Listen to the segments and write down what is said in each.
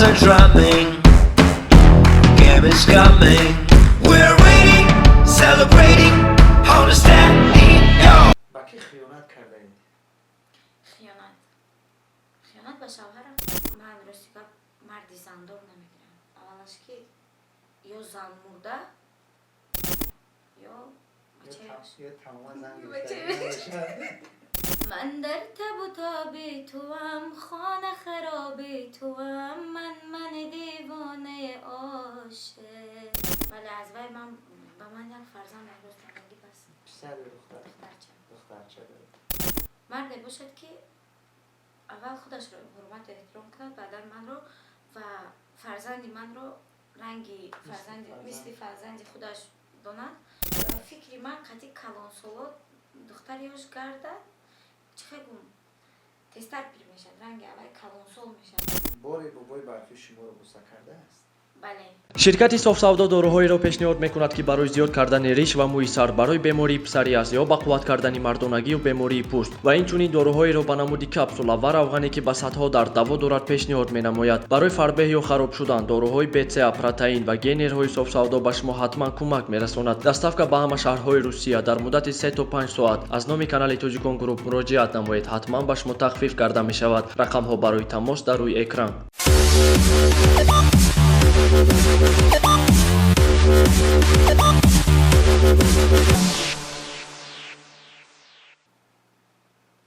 are drumming. Game is coming. We're waiting, celebrating on the stereo. Ба кӣ хиёнат кардаед? Хиёнат, хиёнат ба шавҳарам. Ман, рости гап, марди зандор намегирам. Аввалаш, ки ё зан мурда, ё бачааш. Ё тамоман зан Бачааш. гирифта. Ман дар табу тоби туам, хона хароби туам, ман девонаи ошиқ. Вале аз вай ман ба ман як фарзанд имрӯз додагӣ, бас. Писар ё духтар? Духтарча. Духтарча доред. Марде бошад, ки аввал худашро ҳурмату эҳтиром кунад, баъдан манро ва фарзанди манро ранги фарзанди фарзанд. Мисли фарзанди худаш донад. Ба фикри ман, қати калонсоло духтари ёш гардад, чӣ хел гум, тезтар пир мешавад, ранги аввал калонсол мешавад. Боре бобои барфӣ шуморо буса кардааст? Бале. Ширкати Софсавдо доруҳоеро пешниҳод мекунад, ки барои зиёд кардани риш ва мӯи сар, барои бемории псориаз ё ба қувват кардани мардонагию бемории пӯст ва инчунин доруҳоеро ба намуди капсула ва равғане, ки ба садҳо дард даво дорад, пешниҳод менамояд. Барои фарбеҳ ё хароб шудан доруҳои БЦА, протеин ва гейнерҳои Софсавдо ба шумо ҳатман кӯмак мерасонад. Доставка ба ҳама шаҳрҳои Русия дар муддати 3 то 5 соат. Аз номи канали Тоҷикон Груп муроҷиат намоед, ҳатман ба шумо тахфиф карда мешавад. Рақамҳо барои тамос дар рӯи экран.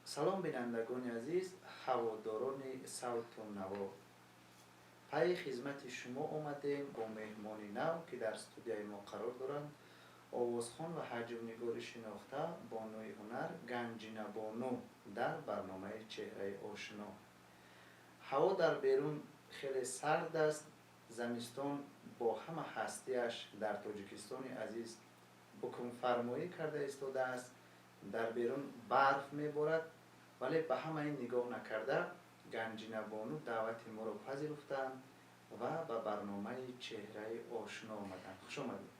Салом, бинандагони азиз, ҳаводорони савту наво. Пайи хизмати шумо омадем бо меҳмони нав, ки дар студияи мо қарор доранд: овозхон ва ҳаҷвнигори шинохта, бонуи ҳунар Ганҷинабону дар барномаи «Чеҳраи ошино». Ҳаво дар берун хеле сард аст. Замистон бо ҳама ҳастиаш дар Тоҷикистони азиз ҳукмфармоӣ карда истодааст. Дар берун барф меборад, вале ба ҳама ин нигоҳ накарда, Ганҷинабону даъвати моро пазируфтанд ва ба барномаи «Чеҳраи ошино» омаданд. Хуш омадед.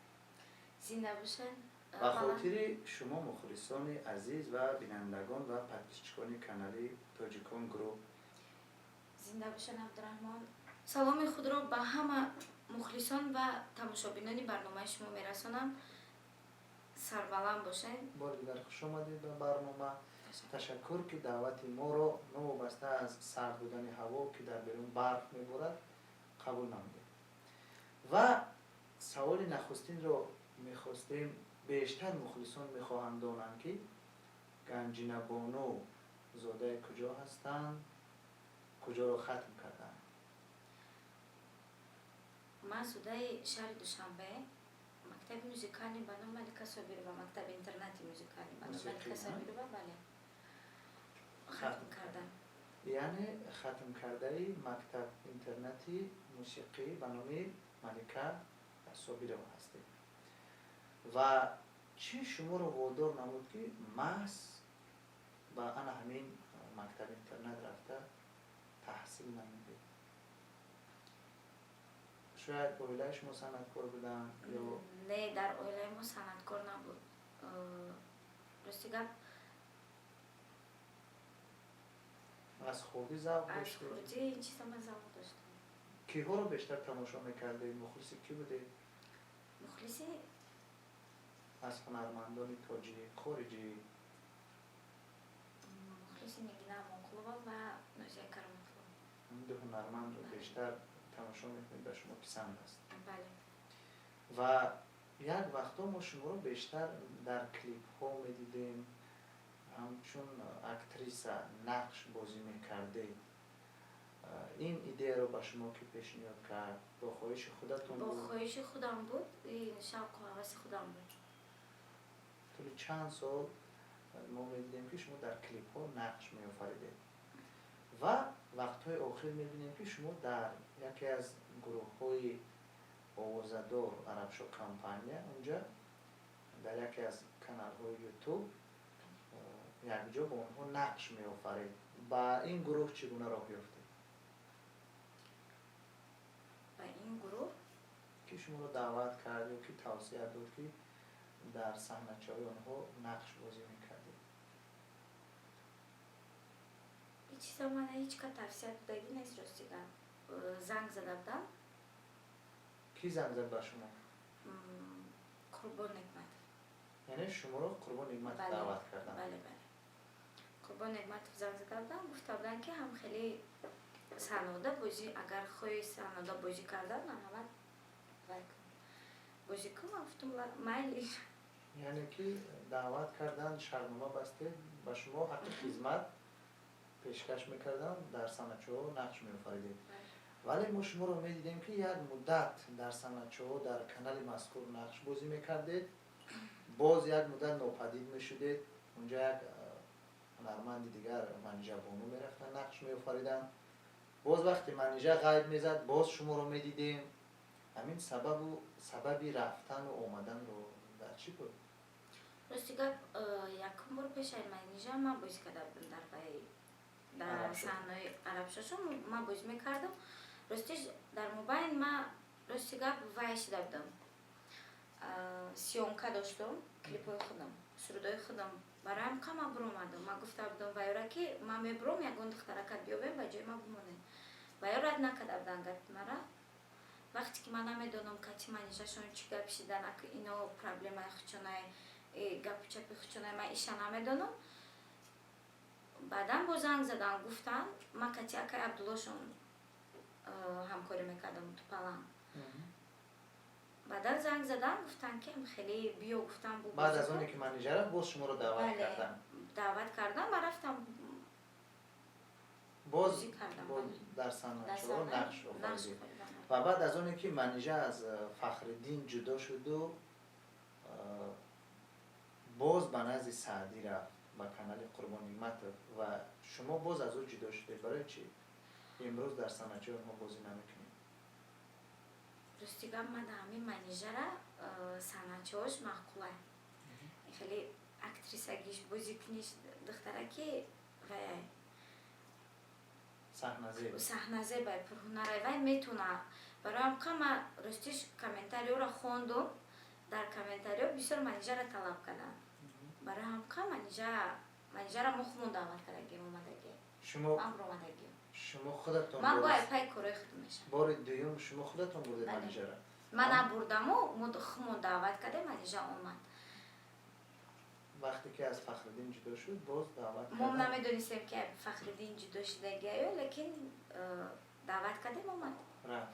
Зинда бошед. Ба хотири шумо, мухлисони азиз ва бинандагон ва подписчикони канали Тоҷикон Груп. Зинда бошед, Абдураҳмон. Саломи худро ба ҳама мухлисон ва тамошобинони барномаи шумо мерасонам. Сарбаланд бошед. Бори дигар хуш омадед ба барнома. Ташаккур, ки даъвати моро новобаста аз сард будани ҳаво, ки дар берун барф меборад, қабул намудед. Ва саволи нахустинро мехостем, бештар мухлисон мехоҳанд донанд, ки Ганҷинабону зодаи куҷо ҳастанд, куҷоро хатм карданд? Ман зодаи шаҳри Душанбе, мактаби музикалӣ ба номи Малика Собирова, мактаби интернати музикалӣ ба номи Мусиқӣ, Малика а? Собирова, бале, хатм кардам. Яъне хатмкардаи мактаб интернати мусиқӣ ба номи Малика Собирова ҳастед. Ва чӣ шуморо водор намуд, ки маҳз ба ана ҳамин мактаб интернат рафта таҳсил намудед? Шояд оилаи шумо санъаткор буданд ё? Не, дар оилаи мо санъаткор набуд. Рости гап, аз хурдӣ завқ аз доштед? хурдӣ ин чиза ман завқ доштам. Киҳоро бештар тамошо мекардед? Мухлиси кӣ будед? Мухлиси аз ҳунармандони тоҷик, хориҷӣ. Мухлиси Нигина Амонқулова ва Нозия Кароматулло. Ду ҳунармандро бештар тамошо мекунед, ба шумо писанд аст? Бале. Ва як вақтҳо мо шуморо бештар дар клипҳо медидем, ҳамчун актриса нақш бозӣ мекардед. Ин идеяро ба шумо ки пешниҳод кард? Бо хоҳиши худатон Бо буд? хоҳиши худам буд, ин шавқу ҳаваси худам буд. Тӯли чанд сол мо медидем, ки шумо дар клипҳо нақш меофаридед, ва вақтҳои охир мебинем, ки шумо дар яке аз гурӯҳҳои овозадор, Арабшо компания, унҷа дар яке аз каналҳои Ютуб якҷо бо онҳо нақш меофаред. Ба ин гурӯҳ чӣ гуна роҳ ёфтед? Ба ин гурӯҳ? Ки шуморо даъват кард ё ки тавсия дод, ки дар саҳначаҳои онҳо нақш бозӣ мекардед? Ин чиза мана ҳеҷ ка тавсия додагӣ нест, рости гап. Занг зада будам. Кӣ занг зад ба шумо? Қурбон Негматов. Яъне шуморо Қурбон Негматов Бале. даъват кардан? Бале, Қурбон Негматов занг зада будам, гуфта буданд, ки ҳам хеле саҳнода бозӣ, агар хоҳӣ саҳнода бозӣ кардан, марҳамат, вай кун, бозӣ кун. Ман гуфтам, майли. Яъне ки даъват кардан, шартнома бастед, ба шумо ҳаққи хизмат пешкаш мекарданд, дар санъатчиҳо нақш меофаридед. Вале мо шуморо медидем, ки як муддат дар санъатчиҳо, дар канали мазкур нақш бозӣ мекардед, боз як муддат нопадид мешудед. Унҷа як ҳунарманди дигар, Манижа Бону, мерафтанд, нақш меофариданд. Боз вақте Манижа ғайб мезад, боз шуморо медидем. Ҳамин сабабу сабаби рафтану омаданро дар чӣ буд? Рости гап, якум бор пешаи Манижа ман бозӣ карда будам дар вай, дар Арабшо. саҳнаи Арабшошо ман бозӣ мекардам. Ростиш, дар мобайн ман, рости гап, вай шида будам, съёмка доштум, клипҳои худам, сурудҳои худам. Бароям кама биромадам. Ман гуфта будам вайёра, ки ман мебуром, ягон духтаракат биёбем, ба ҷои ман бимонед. Вайё рад накарда буданд гапи мара. Вақте ки ман намедонам, кати Манижашон чӣ гап шидан, ино проблемаи хучонай, гапу чапи хучонай, ман иша намедонам. Баъдан боз занг задан, гуфтанд. Ман кати акай Абдуллошон ҳамкорӣ мекардам, Тупалан. Баъдан занг задан, гуфтанд, ки хеле биё, гуфтам. Баъд аз оне ки Манижа рафт, боз шуморо даъват Бале. карданд? Даъват кардам, ман рафтам. Боз Бозӣ кардам, боз бале. дар Дар санъатчиҳо саҳна нақш нақш офаридед. офаридам. Ва баъд аз оне ки Манижа аз Фахриддин ҷудо шуду боз ба назди Саъдӣ рафт, ба канали Қурбон Нигматов, ва шумо боз аз ӯ ҷудо шудед. Барои чӣ имрӯз дар санъатчиҳои онҳо бозӣ намекунед? Рости гап, ман ҳамин Манижара санъатчиҳош маъқулай, хеле актрисагиш, бозикуниш, духтараки вай Саҳназеб. Саҳназебай, пурҳунарай, вай метуна. Бароям ма ростиш комментариёро хондум, дар комментариё бисёр Манижара талаб кардам. Барои ҳамқа Манижара мо худмон даъват кардагим, омадагӣ. Шумо Ман омадагим. Шумо худатон Ман бо айпай корои худм мешавам. Бори дуюм шумо худатон бурдед Бале. Манижара? Ман набурдаму, мо худмон даъват кардем, Манижа омад. Вақте ки аз Фахриддин ҷудо шуд, боз даъват Мо карданд? намедонистем, ки Фахриддин ҷудо шудагиаю, лекин даъват кардем, омад. Рафт.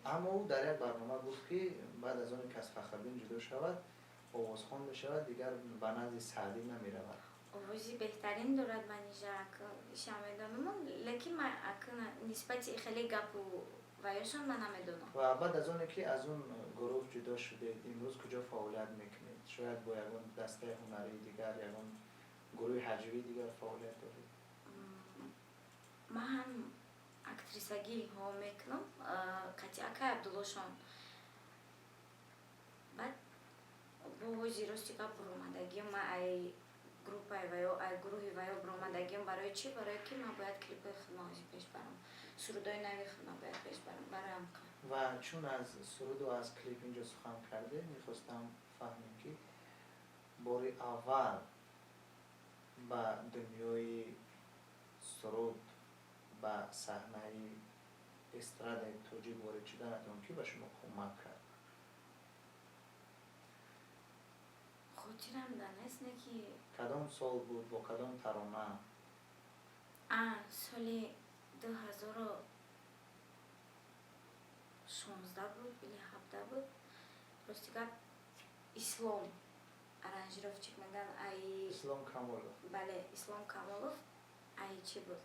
Аммо ӯ дар як барнома гуфт, ки баъд аз оне ки аз Фахриддин ҷудо шавад, овозхон мешавад, дигар ба назди Саъдӣ намеравад. Овози беҳтарин дорад Манижа, иша медонам, лекин ман нисбати хеле гапу ваёшон ман намедонам. Ва баъд аз оне ки аз он гурӯҳ ҷудо шудед, имрӯз куҷо фаъолият мекунед? Шояд бо ягон дастаи ҳунарии дигар, ягон гурӯҳи ҳаҷвии дигар фаъолият доред? Ман ҳам актрисагӣ ҳо мекунам кати акай Абдуллошон. Баъд бо ҳози, рости гап, буромадагиам ман ай группаи ваё, ай гурӯҳи ваё буромадагиам. Барои чӣ? Барое ки ман бояд клипҳои худма ҳози пеш барам, сурудҳои нави худма бояд пеш барам, барои ҳамқа. Ва чун аз суруду аз клип инҷо сухан кардем, мехостам фаҳмем, ки бори аввал ба дунёи суруд, ба саҳнаи эстрадаи тоҷик ворид шуданатон кӣ ба шумо кӯмак кард? Хотирам да нест, не ки. Кадом сол буд, бо кадом тарона? А, соли 2016 буд или 17 буд. Рости гап, Ислом аранжировщик меган ай. Ислом Камолов? Бале, Ислом Камолов. Ай чӣ буд,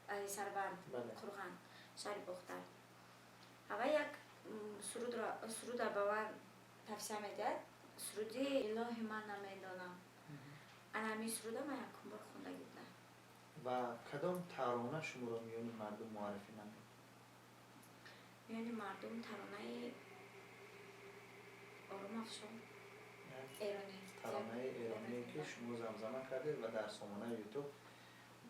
ай Сарбанд. Бале. Қурған, шаҳри Бохтар. Ава як суруда ба ман тавсия медиҳад, суруди «Илоҳи ман намедонам». Ана ҳамин суруда ман якум бор хондагӣ будам. Ва кадом тарона шуморо миёни мардум муаррифӣ намуд? Миёни мардум таронаи «Ором афшон», эронӣ. Таронаи эроние, ки шумо замзама кардед ва дар сомонаи Ютуб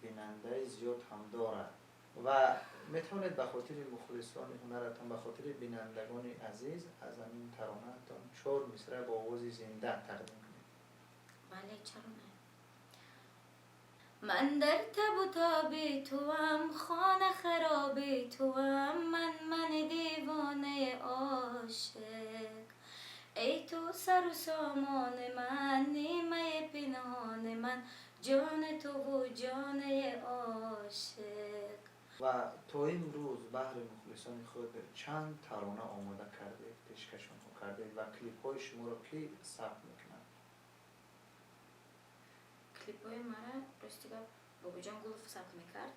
бинандаи зиёд ҳам дорад. Ва метавонед ба хотири мухлисони ҳунаратон, ба хотири бинандагони азиз аз ҳамин таронаатон чор мисра бо овози зинда тақдим кунед? Бале, чаро не. Ман дар табу тоби туам, хона хароби туам. Эй ту сару сомони ман, нимаи пинҳони ман, ҷони туву ҷони ошиқ. Ва то имрӯз баҳри мухлисони худ чанд тарона омода кардед, пешкаш онҳо кардед ва клипҳои шуморо кӣ сабт мекунад? Клипҳои мара, рости гап, Бобоҷон Гулов сабт мекард.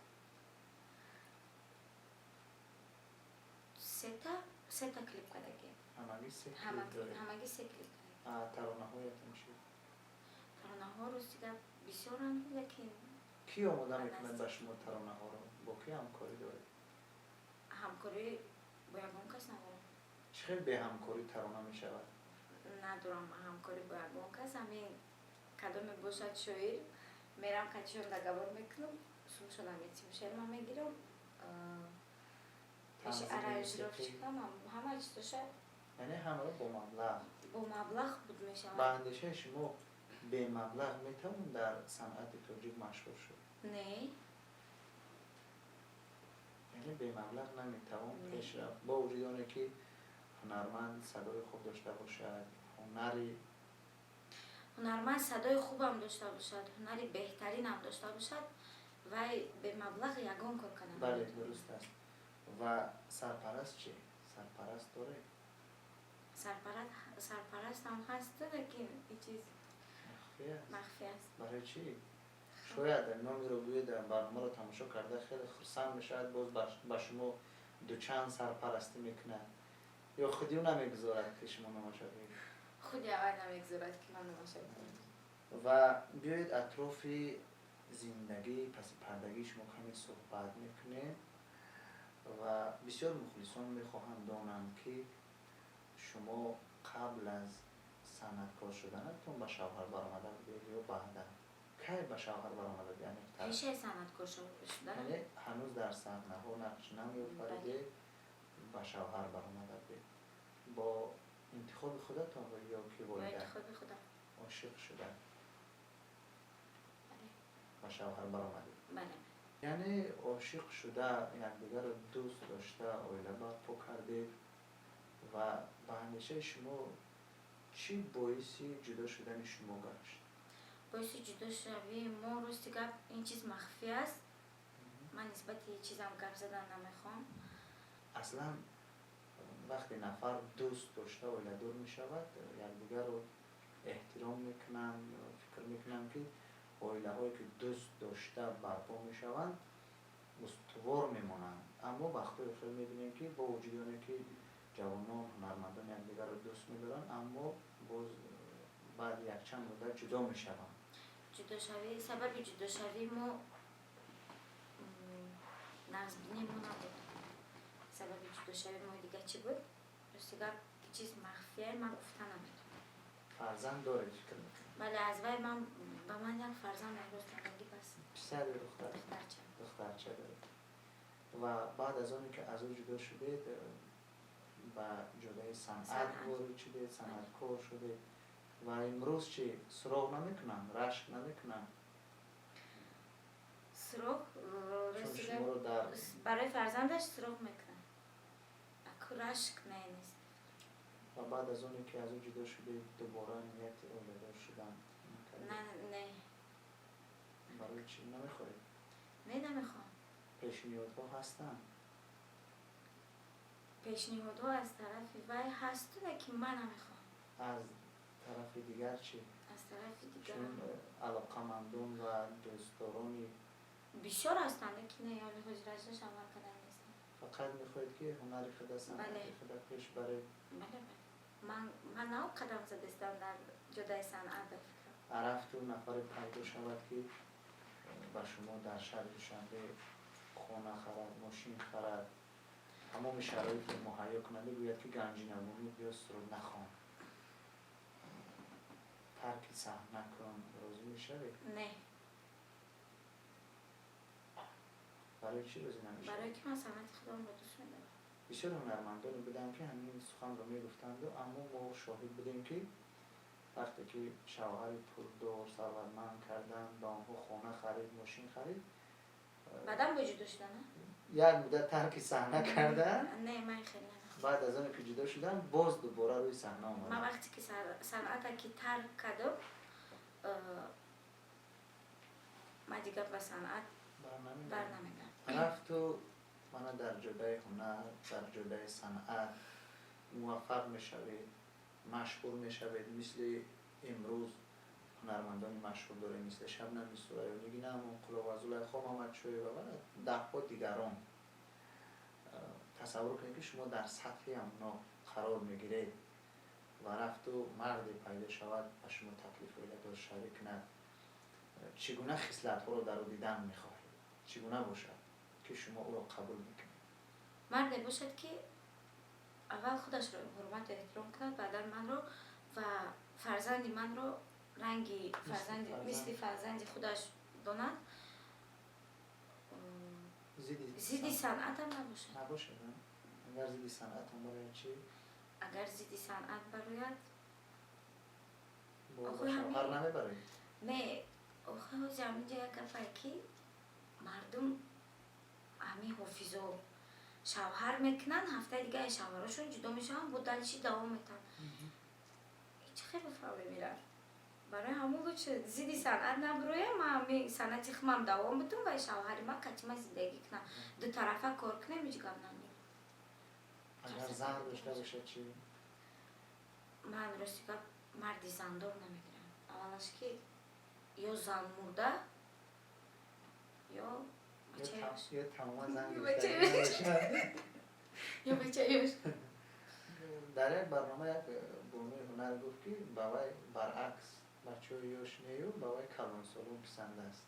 Сета клип кардагем. Ҳамагӣ се клип доред? Ҳамагӣ се клип кардагем. Таронаҳоятон чӣ? Таронаҳо, рости гап, бисёранд, лекин Кӣ омода мекунад ба шумо таронаҳоро? Бо кӣ ҳамкорӣ доред? Ҳамкорӣ бо ягон кас надорам. Чӣ хел беҳамкорӣ тарона мешавад? Надорам ҳамкорӣ бо ягон кас. Ҳамин кадоме бошад шоир, мерам катишон договор мекунам, сумшона метим, шеърма мегирам, пеши аранжировщикам ҳама чизоша. Яъне ҳамаро бо маблағ? Бо маблағ буд мешавад. Ба андешаи шумо, бемаблағ метавон дар санъати тоҷик машҳур шуд? Не. Яъне бемаблағ наметавон пеш рафт, бо вуҷуди оне ки ҳунарманд садои хуб дошта бошад, ҳунари Ҳунарманд садои хубам дошта бошад, ҳунари беҳтаринам дошта бошад, вай бемаблағ ягон кор карда Бале, дуруст аст. Ва сарпараст чӣ? Сарпараст доред? Сарпарастам ҳаст, лекин ин чиз махфӣ аст. Барои чӣ? Шояд номеро гӯед, барномаро тамошо карда хеле хурсанд мешавад, боз ба шумо дучанд сарпарастӣ мекунад, ё худи ӯ намегузорад, ки шумо номаша гӯед? Худи аввал намегузорад, ки ман номаша гӯям. Ва биёед, атрофи зиндагии пасипардагии шумо каме суҳбат мекунем. Ва бисёр мухлисон мехоҳанд донанд, ки шумо қабл аз санъаткор шуданатон ба шавҳар баромада будед ё баъдан? Кай ба шавҳар баромада будед? Пешаи санъаткор шудан. Яъне ҳанӯз дар саҳнаҳо нақш намеофаридед, ба шавҳар баромада будед. Бо интихоби худатон ё ки Бо волида? интихоби худам. Ошиқ шуда ба шавҳар баромадед? Бале. Яъне ошиқ шуда, якдигарро дӯст дошта, оила барпо кардед. Ва ба андешаи шумо, чӣ боиси ҷудо шудани шумо гашт? Боиси ҷудошавии мо, рости гап, ин чиз махфӣ аст. Ман нисбати чизам гап задан намехоҳам. Аслан вақте нафар дӯст дошта оиладор мешавад, якдигарро эҳтиром мекунанд. Фикр мекунам, ки оилаҳое ки дӯст дошта барпо мешаванд, устувор мемонанд. Аммо вақтҳои охир мебинем, ки бо вуҷуди оне ки ҷавонон, ҳунармандон якдигарро дӯст медоранд, аммо боз баъди якчанд муддат ҷудо мешаванд. Ҷудошавӣ, сабаби ҷудошавии мо нағзбинии мо набуд. Сабаби ҷудошавии мо дига чӣ буд, рости гап, чиз махфия, ман гуфта наметавонам. Фарзанд доред, фикр мекунам? Бале, аз вай ман ба ман як фарзанд имрӯз додагӣ, бас. Писар ё духтар? Духтарча. Духтарча доред. Ва баъд аз оне ки аз ӯ ҷудо шудед, ба ҷодаи санъат ворид шудед, санъаткор шудед. Ва имрӯз чӣ, суроғ намекунанд, рашк намекунанд? Суроғ? Чун шуморо дар Барои фарзандаш суроғ мекунад, аку рашк не, нест. Ва баъд аз оне ки аз ӯ ҷудо шудед, дубора нияти оиладор шудан Не. Барои чӣ намехоҳед? Не, намехоҳам. Пешниҳодҳо ҳастанд? Пешниҳодҳо аз тарафи вай ҳасту, лекин ман намехоҳам. Аз тарафи дигар чӣ? Аз тарафи дигар Чун алоқамандон ва дӯстдорони бисёр ҳастанд, лекин не, ҳоли ҳозир ажда шавҳар кардан нестам. Фақат мехоҳед, ки ҳунари худа, санъати худа пеш баред? Бале, ман нав қадам задастам дар ҷодаи санъат, ба фикрам. Рафту нафаре пайдо шавад, ки ба шумо дар шаҳри Душанбе хона харад, мошин харад, тамоми шароитро муҳайё кунад, бигӯяд, ки Ганҷинабону, биё, суруд нахон, тарки саҳна кун, розӣ мешавед? Не. Барои чӣ розӣ намешавед? Барои ки ман санъати худамро дӯст медорам. Бисёр ҳунармандоне буданд, ки ҳамин суханро мегуфтанду, аммо мо шоҳид будем, ки вақте ки шавҳари пулдор, сарватманд карданд, ба онҳо хона харид, мошин харид. Баъдан бо ҷудо шудана? Як муддат тарки саҳна карданд. Не, ман хеле намехоҳам. Баъд аз оне ки ҷудо шудам, боз дубора рӯи саҳна Ман омадам. Вақте ки санъата ки тарк кардам, ман дигар ба санъат бар намегардам. Рафту мана дар ҷодаи ҳунар, дар ҷодаи санъат муваффақ мешавед, машҳур мешавед, мисли имрӯз ҳунармандони машҳур дорем, мисли Шабнами Сурайё, Нигина Амонқулова, Зулайхо Мамадшоева ва даҳҳо дигарон. Тасаввур кунед, ки шумо дар сатҳи ҳамоно қарор мегиред ва рафту марде пайдо шавад, ба шумо таклиф оиладоршавӣ кунад. Чӣ гуна хислатҳоро дар ӯ дидан мехоҳед? Чӣ гуна бошад, ки шумо ӯро қабул мекунед? Марде бошад, ки аввал худашро ҳурмату эҳтиром кунад, баъдан манро ва фарзанди манро ранги фарзанди мисли фарзанди худаш донад. Зидди санъатам набошад. Набошад. Агар зидди санъатам барояд, чӣ? Агар зидди санъат барояд, шавҳар намебаред? Не, охи ҳози ҳаминҷа як гапае, ки мардум ҳамин ҳофизо шавҳар мекунанд, ҳафтаи дигаи шавҳарошон ҷудо мешаванд, бо дальше давом метаҳанд. Чӣ хеле фаҳме мирад. Барои ҳамон лучше зидди санъат набуроям, ман ҳами санъати худам давом бидум ва шавҳари ман катима зиндагӣ кунам, дутарафа кор кунем, ҳеҷ гап надорам. Агар зан дошта бошад, чӣ? Ман, рости гап, марди зандор намегирам. Аввалаш, ки ё зан мурда, ё бачаёш. Ё тамоман зан. Ё бачаёш. Дар як барнома як бонуи ҳунар гуфт, ки ба вай баръакс, бачаҳои ёш нею, ба вай калонсолон писанд аст.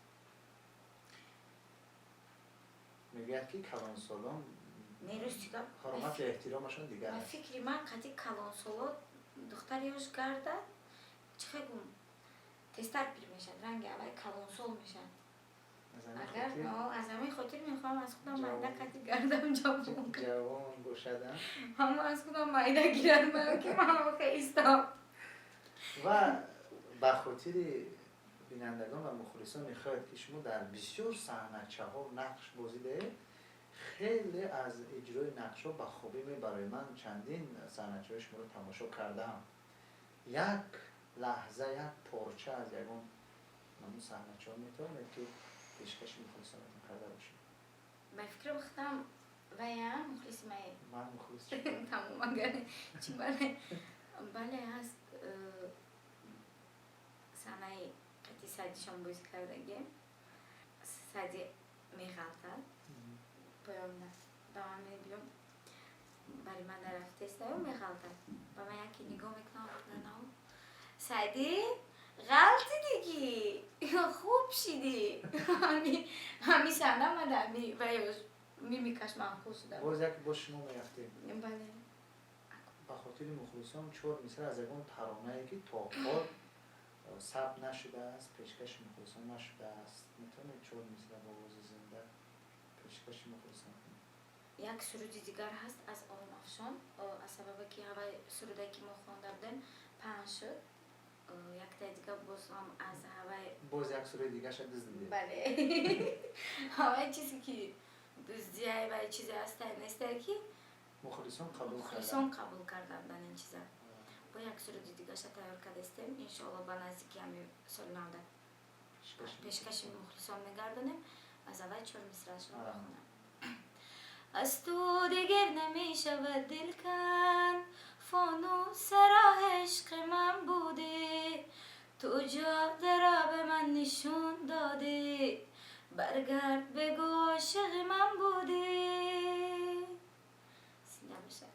Мегӯяд, ки калонсолон Не, рости гап, ҳурмату эҳтиромашон дигар ба аст. Фикри ман, қати калонсоло духтари ёш гардад, чӣ хел гум, тезтар пир мешавад, ранги аввал калонсол мешавад. Агар аз ҳамин хотир мехоҳам аз худам майда қати гардам, ҷавон. Ҷавон бошада. Ҳама аз худам майда гирад, ки ман хеистам. Ва ба хотири бинандагон ва мухлисон мехоҳад, ки шумо дар бисёр саҳначаҳо нақш бозидаед, хеле аз иҷрои нақшҳо ба хубӣ мебароед. Ман чандин саҳначаҳои шуморо тамошо кардаам. Як лаҳза, як порча аз ягон ҳамун саҳначаҳо метавонед, ки пешкаши мухлисонатон карда бошед? Ба фикрам, худам вая мухлиси мае. Ман мухлис. Тамом, агар чи, бале, бале, ҳаст саҳнаи қати Садишон бозӣ кардагем. Сади меғалтад поёнда, ба ман мебиём, бари ман нарафтестаю меғалтад. Ба ман яке нигоҳ мекунам, нав Сади ғалтидӣ, ки хуб шидӣ. Ҳами саҳна мада ами ваёш мимикаш маъқул шуда. Боз як боз шумо мерафтем. Бале. Ба хотири мухлисон чор мисра аз ягон таронае, ки то ҳол сабт нашудааст, пешкаши мухлисон нашудааст, метавонед чор мисра бо овози зинда пешкаши мухлисон кунед? Як суруди дигар ҳаст аз Олмафшон. Аз сабабе ки ҳавай суруде, ки мо хонда будем, паҳн шуд, яктаи дигар боз ҳам аз ҳавай. Боз як суруди дигарша дуздидед? Бале, ҳавай чизе ки дуздияй вай чизе ҳастай, нестай, ки мухлисон қабул. Мухлисон қабул кардан ин чиза. Бо як суруди дигарша тайёр кардастем, иншоалло, ба наздики ҳами соли навда пешкаши мухлисон мегардонем. Аз аввал чор мисраашро мехонам. Аз ту дигар намешавад дил канд, фонуси роҳи ишқи ман будӣ, ту ҷодаро ба ман нишон додӣ, баргард, бигӯ, ошиқи ман будӣ. Зинда бошад.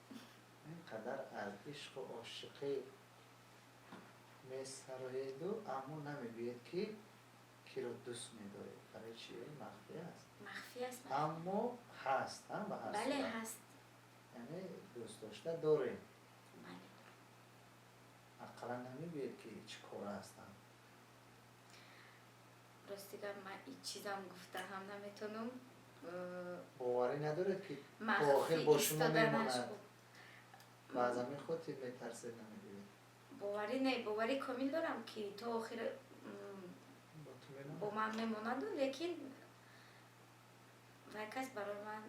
Ин қадар аз ишқу ошиқӣ месароеду, аммо намегӯед, ки киро дӯст медоред. Барои чи махфӣ аст? Махфӣ аст. Аммо ҳаст, ба ҳар Бале. сурат. Ҳаст. Яъне дӯст дошта дорем. Бале. Ақаллан намегӯед, ки чӣ кора ҳастам? Рости гап, ман ҳеҷ чизам гуфта ҳам наметонам. Боварӣ надоред, ки то Махфӣ охир бо шумо истоданаш мемонад? Хуб. Ва аз ҳамин хотир метарсед, намегӯед? Боварӣ не, боварӣ комил дорам, ки то охир бо ту мемонад? Бо ман мемонаду, лекин Вай кас барои ман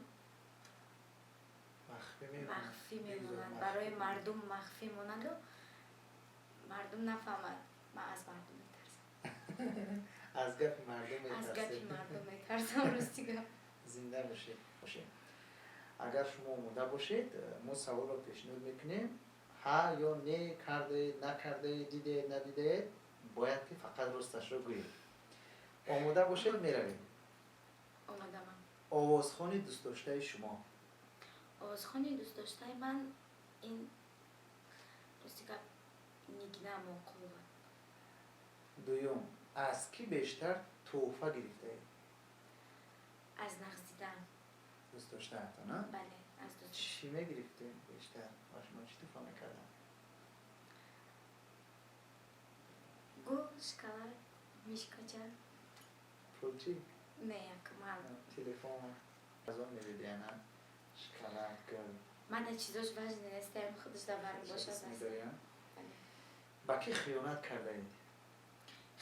махфӣ мемонад. Махфӣ мемонад. Махфӣ. Барои мардум махфӣ монанду мардум нафаҳмад. Ман аз мардум метарсам. Аз гапи мардум Аз гапи метарсед. мардум метарсам, рости гап. Зинда бошед. Агар шумо омода бошед, мо саволро пешниҳод мекунем. Ҳа ё не, кардаед, накардаед, дидаед, надидаед, бояд ки фақат росташро гӯед. Омода бошед, меравем. Омадамам. Овозхони дӯстдоштаи шумо? Овозхони дӯстдоштаи ман ин, рости гап, Нигина Амонқулова. Дуюм: аз кӣ бештар тӯҳфа гирифтаед? Аз нағздидаам. Дӯстдоштаатон, а? Бале, аз дӯст. Чӣ мегирифтем бештар ва шумо чӣ тӯҳфа мекардам? Гул, шоколад, мишкача. Пул чӣ? Не, як ман. Телефон аз он медидиана, шоколад, гул. Ман дар чизош важне нестам, худаш дар барм бошад. Дӯст медорӣ, а? Бале. Ба кӣ хиёнат кардаед?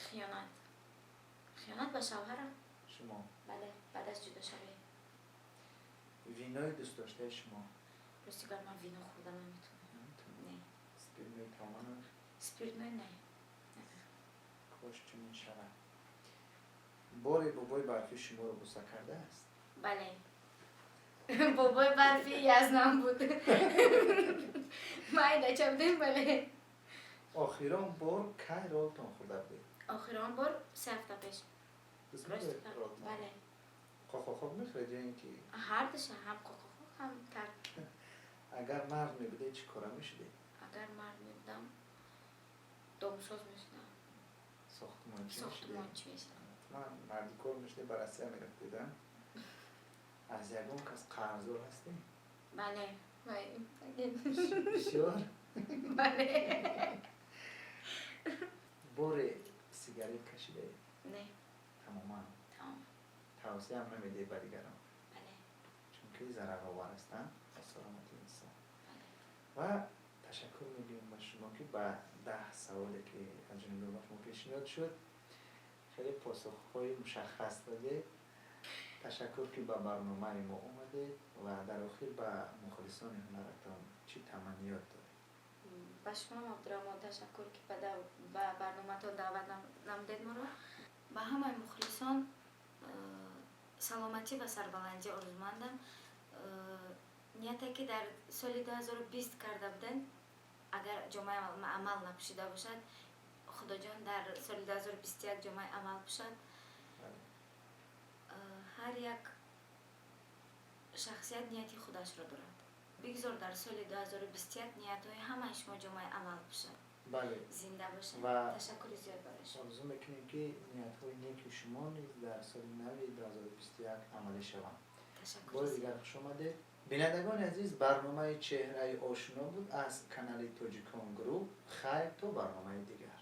Хиёнат? Хиёнат ба шавҳарам. Шумо? Бале, баъд аз ҷудошавӣ. Винои дӯстдоштаи шумо? Рости гап, ман вино хӯрда наметавонам, не. Спиртной тамоман? Спиртной не. Кош чунин шавад. Боре бобои барфӣ шуморо буса кардааст? Бале, бобои барфи язнам буд, майдача будем, бале. Охирон бор кай ролтон хӯрда будед? Охирон бор 3 ҳафта пеш. Дӯст Рости медоред гап, ролтон? Бале. Қоқоқоқ мехӯред ё ин ки? Ҳардуша, ҳам қоқоқоқ, ҳам тар. Агар мард мебудед, чӣ кора мешудед? Агар мард мебудам, домсоз мешудам. Сохтмончӣ мешудед? Сохтмончӣ мешудам. Ҳатман мардикор мешудед, ба Россия мерафтед, а? Аз ягон кас қарздор ҳастем? Бале. Бисёр? Бале. Боре сигарет кашидаед? Не. Тамоман? Тамом. Тавсияам намедиҳед ба дигарон? Бале. Чунки зараровар ҳастанд ба саломати инсон. Бале. Ва ташаккур мегӯем ба шумо, ки ба 10 саволе, ки аз ҷониби ба шумо пешниҳод шуд, хеле посухҳои мушаххас додед. Ташаккур, ки ба барномаи мо омадед. Ва дар охир ба мухлисони ҳунаратон чӣ таманниёт доред? Ба шумо, Абдураҳмон, ташаккур, ки ба барноматон даъват намудед моро. Ба ҳамаи мухлисон саломатӣ ва сарбаландӣ орзумандам. Нияте, ки дар соли 2020 карда будем, агар ҷомаи амал напӯшида бошад, Худоҷон, дар соли 2021 ҷомаи амал пӯшад. Ҳар як шахсият нияти худашро дорад. Бигзор дар соли 2021 ниятҳои ҳамаи шумо ҷомаи амал пӯшад. Бале. Зинда бошед. Ташаккури зиёд барои шумо. Орзу мекунем, ки ниятҳои неки шумо низ дар соли нави 2021 амалӣ шаванд. Ташаккури Бори зиёд. дигар хуш омадед. Бинандагони азиз, барномаи «Чеҳраи ошино» буд аз канали Тоҷикон Груп. Хайр, то барномаи дигар.